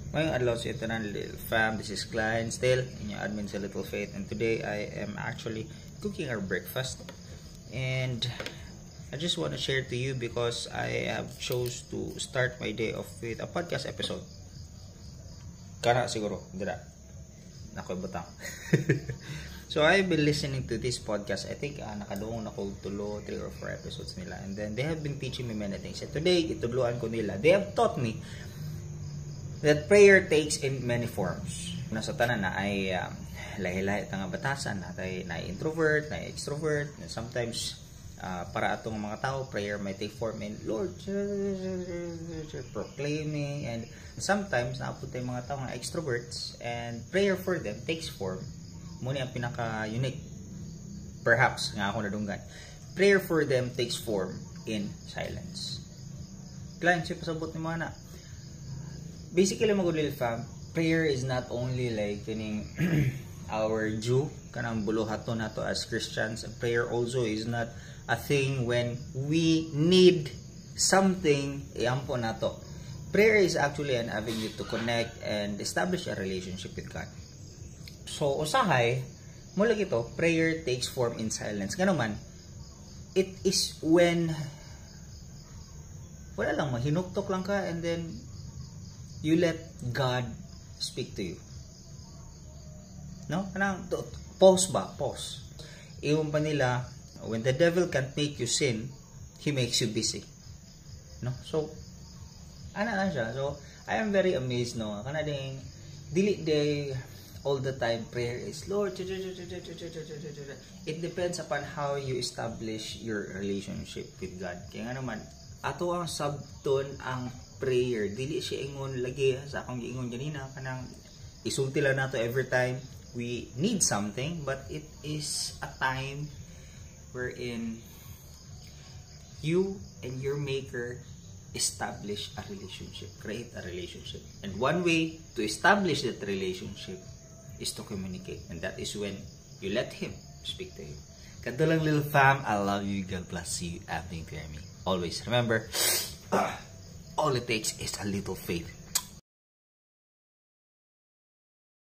Maayong adlaw sa tanan, little fam. This is Klein still, inyong admin sa Little Faith. And today I am actually cooking our breakfast. And I just want to share to you because I have chose to start my day off with a podcast episode. Kana siguro, dira. Nakoy butang. So I've been listening to this podcast. I think nakadungog na ko tulo, three or four episodes nila. And then they have been teaching me many things. And today, itudloan ko nila. They have taught me that prayer takes in many forms. Nasa tanan na ay lahi-lahi ta nga batasan natay na introvert, na extrovert, and sometimes para atong mga tao, prayer may take form in "Lord," proclaiming, and sometimes naa pud mga tao nga extroverts and prayer for them takes form mao ni ang pinaka unique perhaps nga ako nadunggan, prayer for them takes form in silence. Client siya pasabot ni mga na basically mga little fam, prayer is not only like kining our due kanang buluhaton nato as Christians. Prayer also is not a thing when we need something, iampo nato. Prayer is actually an avenue to connect and establish a relationship with God. So usahay mao lagi to, prayer takes form in silence. Ngano man, it is when wala lang, mahinuktok lang ka and then you let God speak to you. No? Kanang pause ba? Pause. Ingon pa nila, when the devil can't make you sin, he makes you busy. No? So, ana lang siya. So, I am very amazed, no? Kana ding, dili day all the time prayer is "Lord." It depends upon how you establish your relationship with God. Kaya nga naman, ato ang sabton ang prayer. Dili siya ingon lagi sa akong giingon ganina kanang isulti lang nato every time we need something, but it is a time wherein you and your Maker establish a relationship, create a relationship. And one way to establish that relationship is to communicate. And that is when you let Him speak to you. Kato lang, little fam, I love you. God bless you. I'm me. Always remember, all it takes is a little faith.